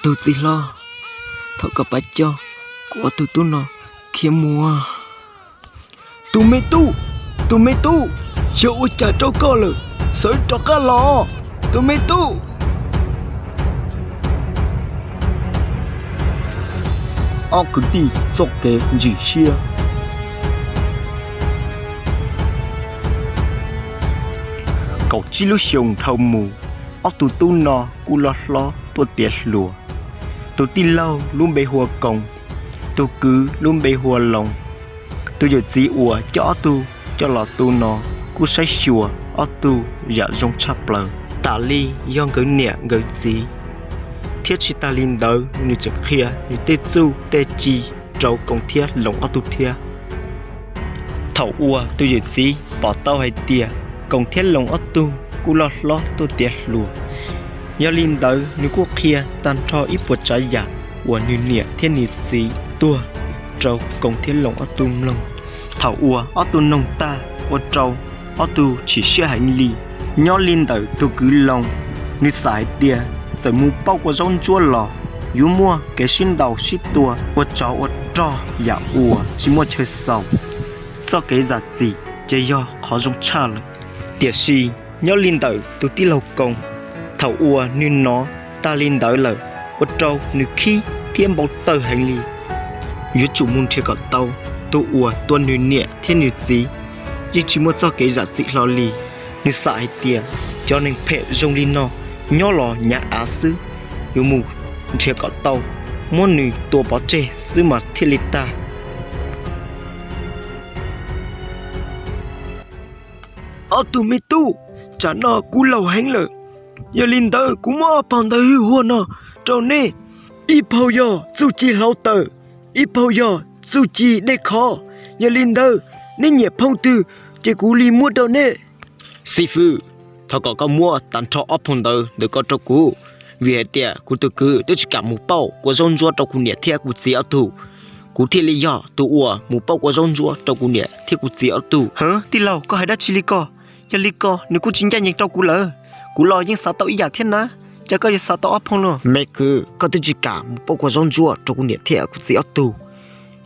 Tus txiv hlob, thov koj pab coj kuv ob tug tub no khiav mus. Tus me tub, tus me tub, yog ua cas rau koj lawm? Sawv rov qab los, tus me tub. Ob kwv tij txoj kev ntsim siab. Kaum tsib lub xyoo dhau mus, ob tug tub no kuj loj hlob tuaj tiav hluas. Tus tij laug lub npe hu ua Koos, tus kwv lub npe hu ua Loos. Tus yawm txiv uas coj ob tug coj los tu no kuj saib xyuas ob tug yam zoo tshaj plaws, tam li yog nkawd niam nkawd txiv, thiab tsis tas li ntawd nws tseem qhia nws tej txuj tej ci rau Koos thiab Loos ob tug thiab. Thaum uas tus yawm txiv pom tau hais tias Koos thiab Loos ob tug kuj loj hlob tuaj tiav hluas, yog li ntawd nws kuj qhia tag nrho ib puas tsav yam uas nws niam thiab nws txiv tuag rau Koos thiab Loos ob tug mloog. Thaum uas ob tug noog tag ua rau ob tug chim siab heev li. Nyob li ntawm tus kwv Loos, nws xav hais tias txawm mus pauj kua zaub ntsuab los yuav muaj kev sib ntaus sib tua ua tsov ua rog yam uas tsis muaj chaw xaus. Txoj kev zam txim ces yog qhov zoo tshaj lawm. Tiam sis nyob li ntawm tus tij laug Koos, thaum uas nws hnov tag li ntawd lawm ua rau nws khib thiab npau taws heev li. Yuav tsum mus nrhiav kom tau tus uas tua nws niam thiab nws txiv, yeej tsis muaj txoj kev zam txim hlo li. Nws xav hais tias cov neeg phem zoo li no nyob los nyav av xwb, yuav mus nrhiav kom tau, muab nws tua pov tseg xwb mas thiaj li tag. Ob tug me tub, tsam no kuv laus heev lawm, yog li ntawd kuv muab ob phau ntawv hwj huaj no rau neb. Ib phau yog txuj ci hlau tawm, ib phau yog txuj ci dej khov. Yog li ntawd neb nyiam phau twg ces kuv li muab rau neb. Xib fwb, thov kom koj muab tag nrho ob phau ntawv ntawm ko rau kuv, vim hais tias kuv tus kwv twb tsis kam mus pauj kua zaub ntsuab rau kuv niam thiab kuv txiv ob tug. Kuv thiaj li yog tus uas mus pauj kua zaub ntsuab rau kuv niam thiab kuv txiv ob tug. Hwv, tij laug, koj hais dab tsi li ko? Yog li ko nws kuj tsis ncaj ncees rau kuv lawm. Kuv los yeej xav tau ib yam thiab na, cas koj yuav xav tau ob phau no? Me kwv, koj twb tsis kam mus pauj kua zaub ntsuab rau kuv niam thiab kuv txiv ob tug.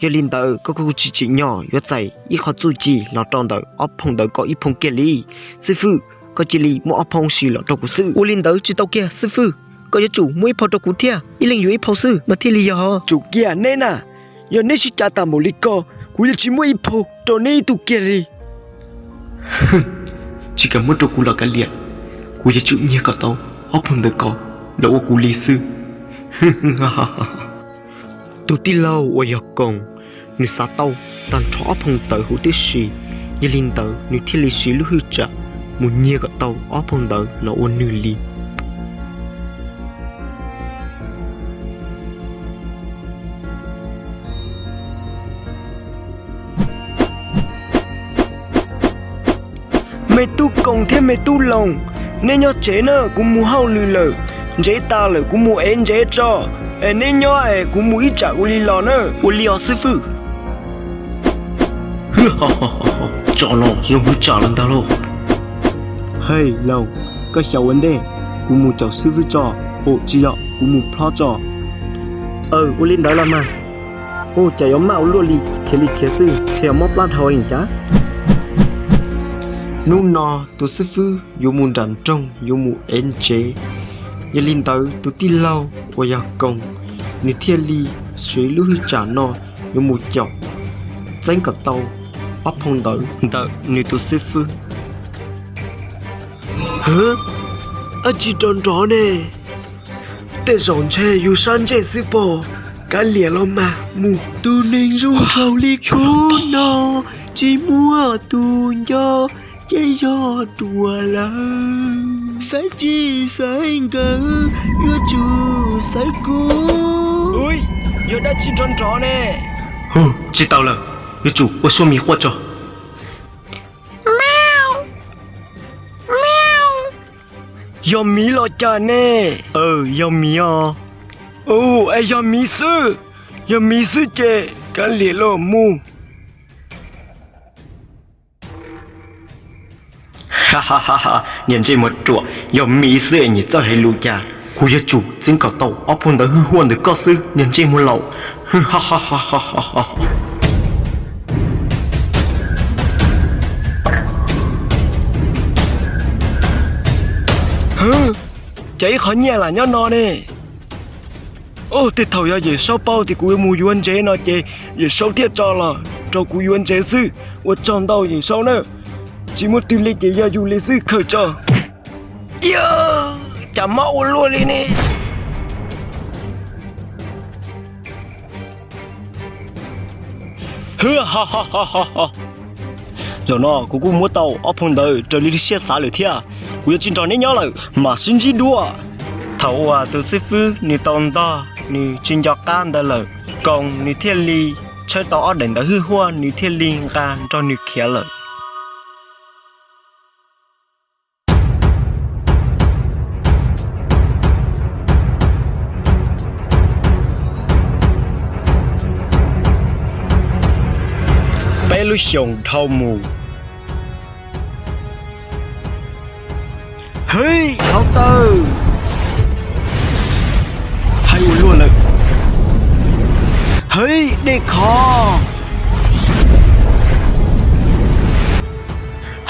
Yog li ntawd koj kuj tsis tsim nyog yuav txais ib qho txuj ci los rau ntawm ob phau ntawv ko ib phau kiag li. Xib fwb, koj cia li muab ob phau si los rau kuv xwb. Ua li ntawd tsis tau kiag xib fwb, koj yuav tsum muab ib phau rau kuv thiab, ib leeg yuav ib phau xwb mas thiaj li yog. Tsum kiag neb na, yog neb sib cav tas npaum li ko, kuv yuav tsis muab ib phau rau neb ib tug kiag li. Tsis kam muab rau kuv los kav liam, kuv yuav tsum nyiag kom tau ob phau ntawv ko los ua kuv li xwb. Tus tij laug uas yog Koos, nws xav tau tag nrho ob phau ntawv huv tib si, yog li ntawd nws thiaj li siv lub hwj tsam mus nyiag kom tau ob phau ntawv los ua nws li. Me tub Koos thiab me tub Loos, neb nyob tsev na, kuv mus hauj lwm lawm. Ntsev tas lawm kuv mus ev ntsev tso, es neb nyob es kuv mus ib tsam ua li los na. Ua li os xib fwb. Tsov no zoo hwj tsam los ntag lauj. Hej Loos, koj xyaum ua ntej, kuv mus caum xib fwb tso. Ua tsis yog kuv mus plob tso. Aw, ua li ntawd los mas. Ua cas yuav maj ua luaj li, khiav li khiav xwb, ntshe yuav mob plab dhau li cas. Hnub no tus xib fwb yuav mus nram nroog yuav mus ev ntsev. Yog li ntawd tus tij laug uas yog Koos, nws thiaj li siv lub hwj tsam no yuav mus caum txeeb kom tau ob phau ntawv ntawm nws tus xib fwb. Hwv, ab tsi rov nrov ne. Tej zaum ntshe yus sab ntsej xwb pob. Kav liam los mas mus. Tus neeg zoo nraug li kuv no tsis muaj tus nco, ces yog ruam lawm. Xaiv txij xaiv nkawm, yuav tsum xaiv kuv. Yog dab tsi nrov nrov ne? Hu, tsis tau lawm, yuav tsum ua suab miv quaj tso. Yog miv los cas ne? Aw, yog miv os. Ua, es yog miv xwb, yog miv xwb ces kav liam los mus. Niag ntsej muag ruam, yog miv xwb es nyiam txawj hais lus cas. Kuv yuav tsum txeeb kom tau ob phaug ntawv hwj huaj ntawm koj xwb niag ntsej muag laus. Hwb, cas ib qho nyiaj lam nyob no ne? Ub, tej thaum yog Yawm Saub paub tias kuv yuav mus yuav ntsev no ces Yawm Saub thiaj tso los rau kuv yuav ntsev xwb. Ua tsaug ntau Yawm Saub na. Tsis muaj twg li ces yog yus li xwb, khaws tso. Cas mob ua luaj li ne. Zaum no kuv kuj muab tau ob phaug ntawv raws li lub siab xav lawm thiab. Kuv yuav tsis nrog neb nyob lawm, mam sib ntsib dua. Thaum uas tus xib fwb nws tau ntog nws tsis nco qab ntawd lawm, Koos nws thiaj li tshawb tau ob daim ntawv hwj huaj, nws thiaj li nqa nrog nws khiav lawm. Peb lub xyoos dhau mus. Hwj, hluav taws! Hais ua luaj lawm. Hwj, dej khov!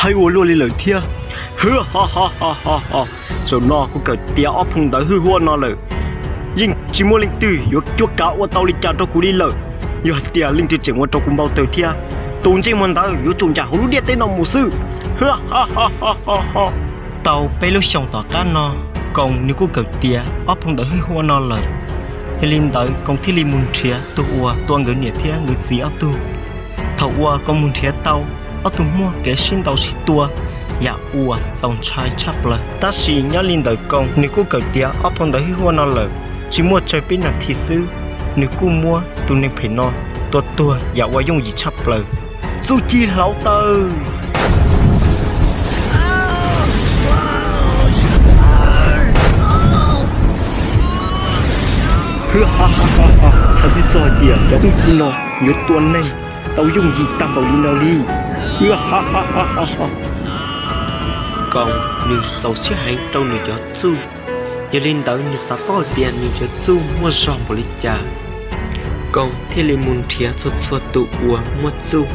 Hais ua luaj li lawm thiab. Zaum no kuv kawm tiav ob phaug ntawv hwj huaj no lawm, yeej tsis muaj leej twg yuav cuab kav ua tau li cas rau kuv li lawm. Yog hais tias leej twg tseem ua rau kuv npau taws thiab, tus ntsej muag ntawd yuav tsum ncaim hauv lub ntiaj teb no mus xwb. Tau peb lub xyoos tom qab no, Koos nws kuj kawm tiav ob phaug ntawv hwj huaj no lawm. Yog li ntawd Koos thiaj li mus nrhiav tus uas tua nkawd niam thiab nkawd txiv ob tug. Thaum uas Koos mus nrhiav tau, ob tug muaj kev sib ntaus sib tua yam uas txaus ntshai tshaj plaws. Tab sis nyob li ntawm Koos nws kuj kawm tiav ob phaug ntawv hwj huaj no lawm, tsis muaj tsawg peb nas this xwb, nws kuj muab tus neeg phem no tua tuag yam uas yooj yim tshaj plaws. Txuj ci hlauv taws! Xav tsis txog hais tias cov txuj ci no yuav tua neeg tau yooj yim tag npaum li no li. Koos nws txaus siab heev rau nws cov txuj, yog li ntawd nws xav paub hais tias nws cov txuj muaj zog npaum li cas. Koos thiaj li mus nrhiav txhua txhua tus uas muaj txuj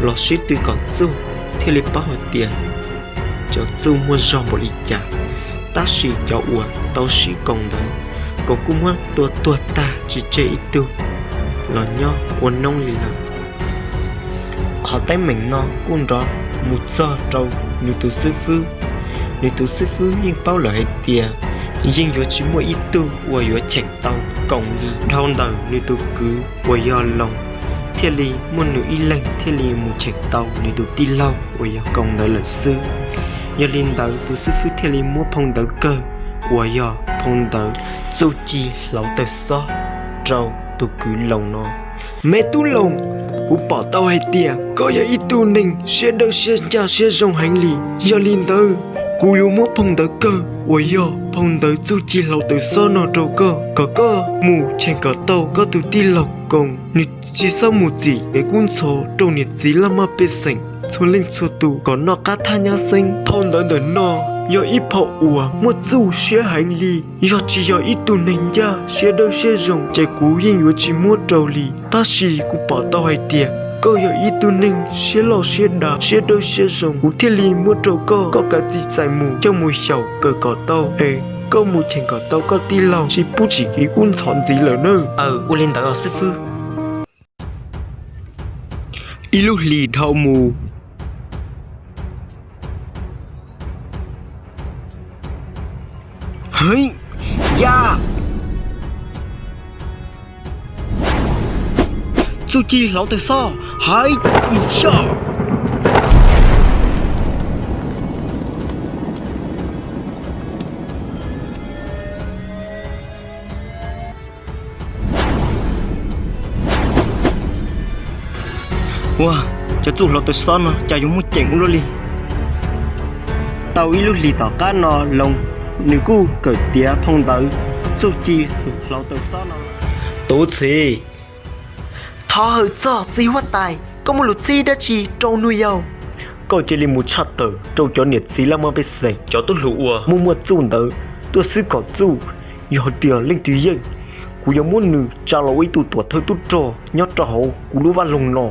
los sib tw kom txuj, thiaj li paub hais tias cov txuj muaj zog npaum li cas. Tab sis cov uas tau sib koom ntawd, Koos kuj muab tua tuag tag tsis tseg ib tug los nyob ua noob li lawm. Qhov teeb meem no kuj nrov mus txog rau nws tus xib fwb. Nws tus xib fwb yeej paub lawm hais tias yeej yuav tsis muaj ib tug uas yuav cheem tau Koos li. Dhau ntawm nws tus kwv uas yog Loos, thiaj li muaj nws ib leeg thiaj li mus cheem tau nws tus tij laug uas yog Koos ntawd lawm xwb. Yog li ntawd tus xib fwb thiaj li muab phau ntawv kawg uas yog phau ntawv txuj ci hlauv taws xob rau tus kwv Loos no. Me tub Loos, kuv pom tau hais tias koj yog ib tug neeg siab dawb siab ncaj siab zoo heev li. Yog li ntawd, kuv yuav muab phau ntawv kawg uas yog phau ntawv txuj ci hlauv taws xob no rau koj, kom koj mus cheem kom tau koj tus tij laug Koos, nws tsis txhob mus txim kev kub ntxhov rau niam txiv laj mej pej xeem txhua leej txhua tus kom noj qab thaj nyab xeeb. Phau ntawv ntawm no yog ib phau uas muaj txuj siab heev li. Yog tsis yog ib tug neeg ncaj siab dawb siab zoo ces kuv yeej yuav tsis muab rau li. Tab sis kuv pom tau hais tias koj yog ib tug neeg siab loj siab dav siab dawb siab zoo, kuv thiaj li muab rau koj. Koj kav txim txais mus coj mus xyaum kawm kom tau es koj mus cheem kom tau koj tij laug tsis pub txim kev kub ntxhov ntxiv lawm nawb. Aw, ua li ntawd os xib fwb. Ib lub hlis dhau mus. Hwj, ya! Txuj ci hlauv taws xob, hais ib zog. Ua, cov txuj hlauv taws xob no cas yuav muaj ceem ua luaj li. Tau ib lub hlis tom qab no Loos nws kuj kawm tiav phau ntawv txuj ci hlauv taws xob no. Tuv Txhis, thov hawm txog txiv huab tais, koj muaj lus txib dab tsi rau nus yaus? Koj cia li mus tshaj tawm rau cov niam txiv laj mej pej xeem, cov tub hluas uas muaj muaj txuj ntawd, tuaj xwb kom txuj. Yog hais tias leej twg yeej, kuv yuav muab nws tsa los ua ib tug tuam thawj tub rog nyob rau hauv kuv lub vaj loog no.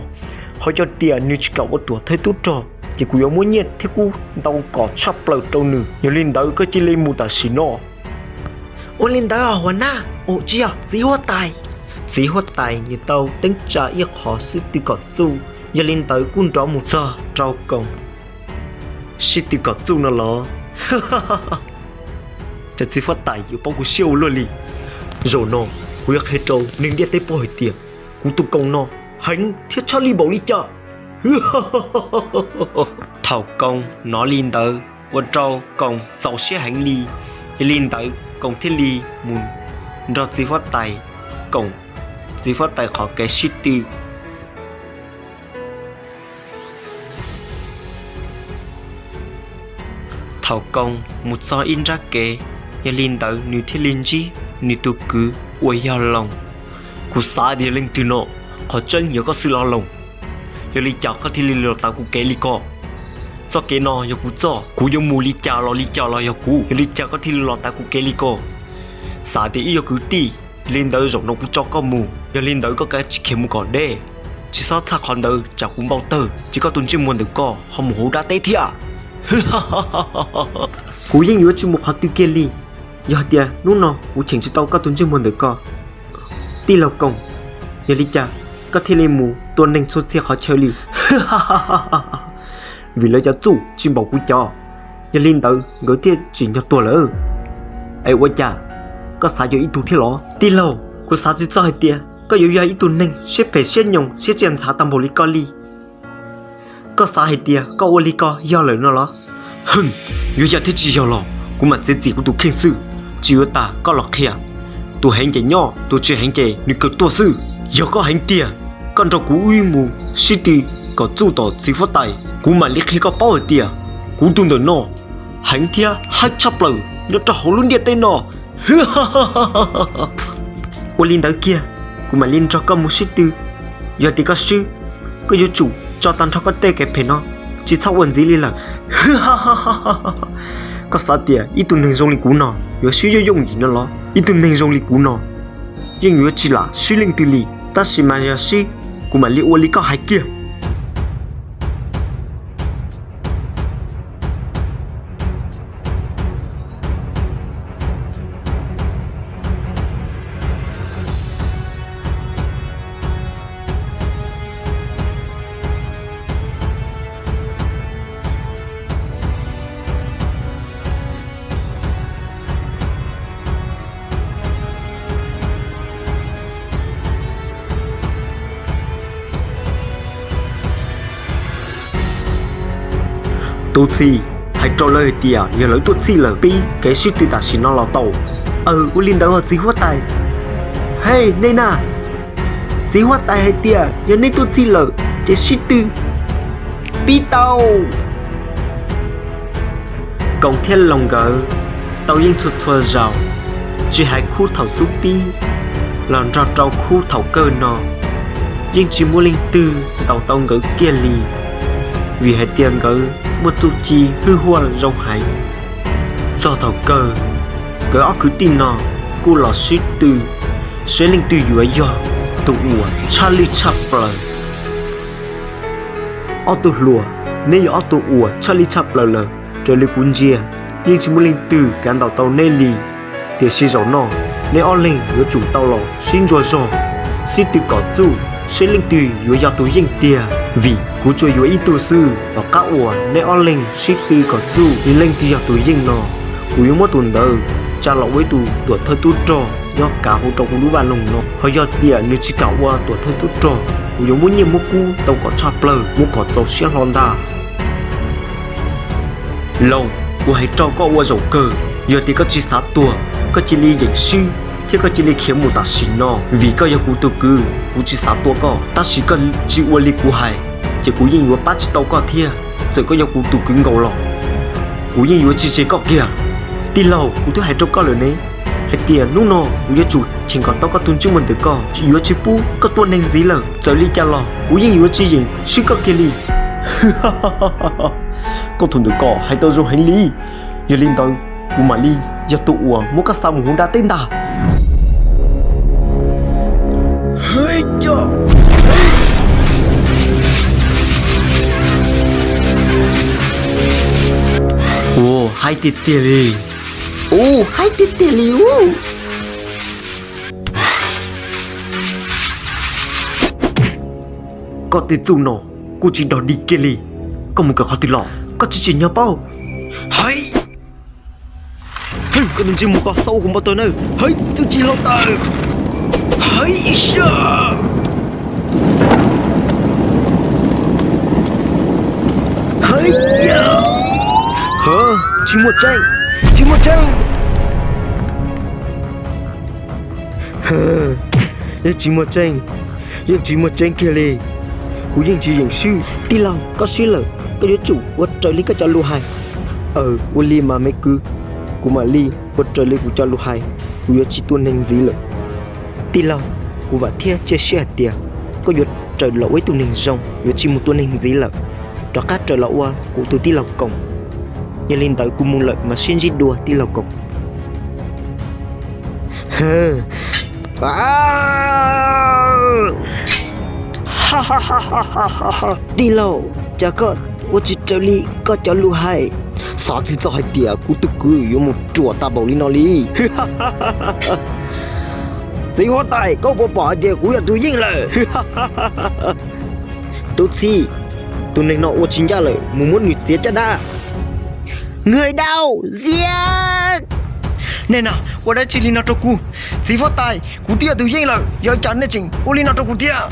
Ho yog tias nws tsis kam ua tuam thawj tub rog, ces kuv yuav muab nyiaj thiab kub ntau kom tshaj plaws rau nws. Yog li ntawd koj cia li mus tam sim no. Ua li ntawd hua nab, tsis yog txiv huab tais. Txiv huab tais nws tau teeb tsa ib qho sib tw kom txuj, yog li ntawd kuj nrov mus txog rau koom sib tw kom txuj no los. Cas txiv huab tais yuav paub kuv siab ua luaj li. Zaum no kuv yuav qhia rau neeg ntiaj teb paub hais tias kuv tus koom no heev thiab tshaj li npaum li cas. Thaum koom hnov li ntawd ua rau koom txaus siab heev li. Yog li ntawd koom thiaj li mus nrog txiv huab tais koom txiv huab tais qhov kev sib tw. Thaum koom mus txog ib nrab kev, yog li ntawd nws thiaj li ntsib nws tus kwv uas yog Loos. Kuv xav tias leej twg no, qhov tseeb yog koj xwb los Loos. Yog li cas koj thiaj li los tav kuv kev li ko? Txoj kev no yog kuv txoj, kuv yuav mus li cas los li cas los yog kuv, yog li cas koj thiaj li los tav kuv kev li ko? Xav tias wb yog kwv tij, li ntawd zaum no kuv tso koj mus, yog li ntawd koj kav tsis khiav mus kom deb. Tsis txhob txhaj qhov ntawd tsam kuv npau tawg ces koj tus ntsej muag ntawm koj ho mus hauv dab teb thiab. Kuv yeej yuav tsis mus qhov twg kiag li. Yog hais tias hnub no kuv cheem tsis tau koj tus ntsej muag ntawm ko, tij laug Koom, yog li cas koj thiaj li mus tua neeg txhua txhia qhov chaw li? Vim lawv cov txuj tsis npaum kuv cov, yog li ntawd nkawd thiaj tsim nyog tuag lawm. Es ua cas koj xav yog ib tug thiab los? Tij laug, kuv xav tsis txog hais tias koj yuav yog ib tug neeg siab phem siab nyoos siab txias ntxhav tag npaum li koj li. Koj xav hais tias koj ua li ko yog lawm no los? Hwm, yuav yog thiab tsis yog los kuv mam txiav txim kuv tus kheej xwb. Tsis yuav tas koj los qhia. Tus heev ces nyob, tus tsis heev ces nws kawg tuag xwb. Yog koj heev tiag, koj nrog kuv wb mus sib tw kom txuj tom txiv huab tais, kuv mam li qhia koj paub hais tias kuv tus ntawm no heev thiab haib tshaj plaws nyob rau hauv lub ntiaj teb no. Ua li ntawd kiag, kuv mam li nrog koj mus sib tw. Yog tias koj swb, koj yuav tsum tso tag nrho koj tej kev phem no, tsis txhob ua ntxiv li lawm. Koj xav tias ib tug neeg zoo li kuv no yuav swb yooj yooj yim no los? Ib tug neeg zoo li kuv no yeej yuav tsis lam swb leej twg li, tab sis mas yog swb, kuv mam li ua li koj hais kiag. Tus txim, hais rau lawv hais tias yog lawv tuaj txhij lawm pib kev sib tw tam sim no los tau. Aw, ua li ntawd os txiv huab tais. Hej, nej na, txiv huab tais hais tias yog nej tuaj txhij lawm ces sib tw pib tau. Koos thiab Loos nkawd tau yeej txhua txhua zaus, tsis hais khub thaum xub pib los nrog rau khub thaum kawg no, yeej tsis muaj leej twg ntaus tau nkawd kiag li, vim hais tias nkawd muaj txuj ci hwj huaj zoo heev. Txog thaum kawg, nkawd ob kwv tij no kuj los sib tw, saib leej twg yuav yog tus uas tshaj lij tshaj plaws. Ob tug hluas, neb yog ob tug uas tshaj lij tshaj plaws lawm. Raws li kuv ntsia, yeej tsis muaj leej twg kav ntaus tau neb li. Tiam sis zaum no, neb ob leeg yuav tsum tau los sib ntsuas zog, sib tw kom txuj, saib leej twg yuav yog tus yeej tiag. Vim kuv tsuas yuav ib tug xwb, tom qab uas neb ob leeg sib tw kom txuj li leej twg yog tus yeej no, kuv yuav muab tus ntawd tsa los ua ib tug tuam thawj tub rog nyob kav hauv rau kuv lub vaj loog no. Ho yog tias nws tsis kam ua tuam thawj tub rog, kuv yuav muab nyiaj muab kub tau kom tshaj plaws, muab kom txaus siab hlo ntag. Loos, kuv hais rau koj ua zaum kawg, yog tias koj tsis xav tuag, koj cia li yeem swb thiab koj cia li khiav mus tam sim no, vim koj yog kuv tus kwv, kuv tsis xav tua koj. Tab sis koj tsis ua li kuv hais, ces kuv yeej yuav pab tsis tau koj thiab. Txawm koj yog kuv tus kwv nkaus los, kuv yeej yuav tsis tseg koj kiag. Tij laug, kuv twb hais rau koj lawm ne, hais tias hnub no kuv yuav tsum cheem kom tau koj tus ntsej muag ntawm ko, yuav tsis pub koj tua neeg ntxiv lawm. Txawm li cas los kuv yeej yuav tsis yeem swb koj kiag li. Koj tus ntawm ko hais tau zoo heev li. Yog li ntawd, Kuv mam li yog tus uas muab koj xa mus hu dab teb ntag. Ua haib tiag tiag li. Ua haib tiag tiag li ub. Koj tej txuj no kuj tsis dog dig kiag li. Koj mus kawm qhov twg los? Koj tsis tsim nyog paub. Haib, koj tus ntsej muag ko, xav ua kuv npau taws na. Haib, txuj ci hluav taws. Haib, haib, tsis muaj tseeb, tsis muaj tseeb. Yeej tsis muaj tseeb, yeej tsis muaj tseeb kiag li. Kuv yeej tsis yeem swb. Tij laug, koj swb lawm, koj yuav tsum ua raws li koj cov lus hais. Aw, ua li mas me kwv, kuv mam li ua raws li kuv cov lus hais, kuv yuav tsis tua neeg ntxiv lawm. Tij laug, kuv vam thiab cia siab hais tias koj yuav raws los ua ib tug neeg zoo, yuav tsis mus tua neeg ntxiv lawm. Rov qab raws los ua kuv tus tij laug Koom. Yog li ntawd kuv mus lawm mas sib ntsib dua tij laug Koom. Tij laug, cas koj ua tsis raws li koj cov lus hais? Xav tsis txog hais tias kuv tus kwv yuav mus ruam tag npaum li no li. Txiv huab tais, koj puas pom hais tias kuv yog tus yeej lawm? Tub txib, tus neeg no ua tsis ncaj lawm, mus muab nws txiav caj dab. Người đâu giết? Nej no ua dab tsi li no rau kuv? Txiv huab tais, kuv twb yog tus yeej lawm, yog cas nej tseem ua li no rau kuv thiab?